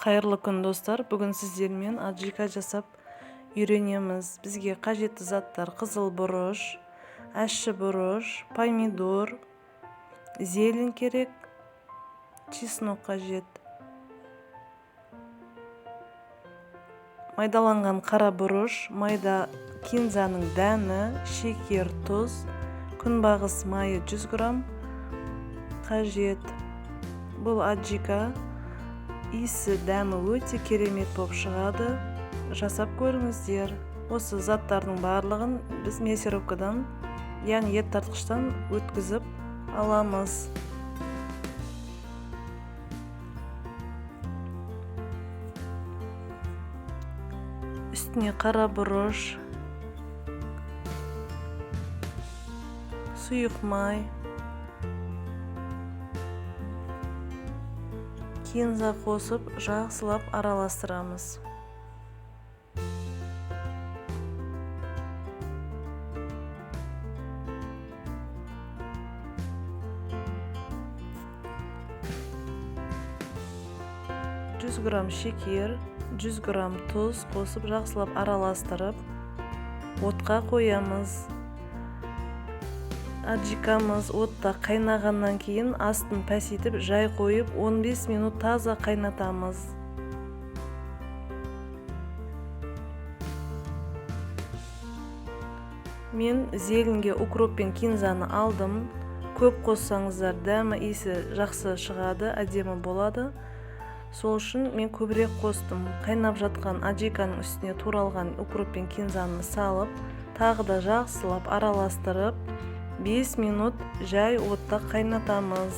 Қайырлы күн, достар! Бүгін сіздермен аджика жасап үйренеміз. Бізге қажетті заттар: қызыл бұрыш, ащы бұрыш, помидор, зелень керек, чеснок қажет. Майдаланған қара бұрыш, майда кинзаның дәні, шекер, тұз, күнбағыс майы 100 грамм қажет. Бұл аджика иісі, дәмі өте керемет болып шығады. Жасап көріңіздер. Осы заттардың барлығын біз мясорубкадан, яғни ет тартқыштан өткізіп аламыз. Үстіне қара бұрыш, сұйық май, кинза қосып жақсылап араластырамыз. 100 грамм шекер, 100 грамм тұз қосып жақсылап араластырып, отқа қоямыз. Аджикамыз отта қайнағаннан кейін астын пәсейтіп жай қойып 15 минут таза қайнатамыз. Мен зеленге укроп пен кинзаны алдым. Көп қоссаңыздар, дәмі, иісі жақсы шығады, әдемі болады. Сол үшін мен көбірек қостым. Қайнап жатқан аджиканың үстіне туралған укроп пен кинзаны салып, тағы да жақсылап араластырып, 5 минут жай отта қайнатамыз.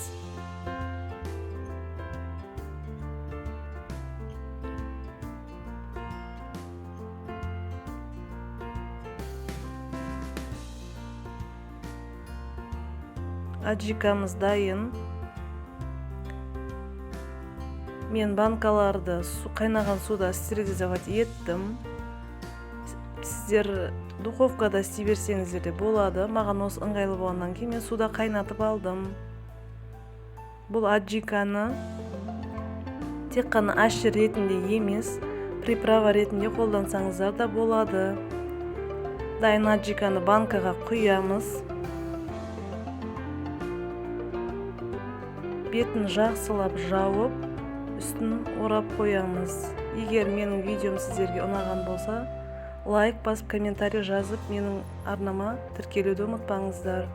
Аджикамыз дайын. Мен банкаларды қайнаған суда стерилизовать еттім. Сіздер духовкада істей берсеңіздер де болады. Маған осы ыңғайлы болғаннан кейін мен суда қайнатып алдым. Бұл аджиканы тек қана ащы ретінде емес, приправа ретінде қолдансаңыздар да болады. Дайын аджиканы банкаға құямыз. Бетін жақсылап жауып, үстін орап қоямыз. Егер менің видеом сіздерге ұнаған болса, лайк басып, комментарий жазып, менің арнама тіркелуді ұмытпаңыздар.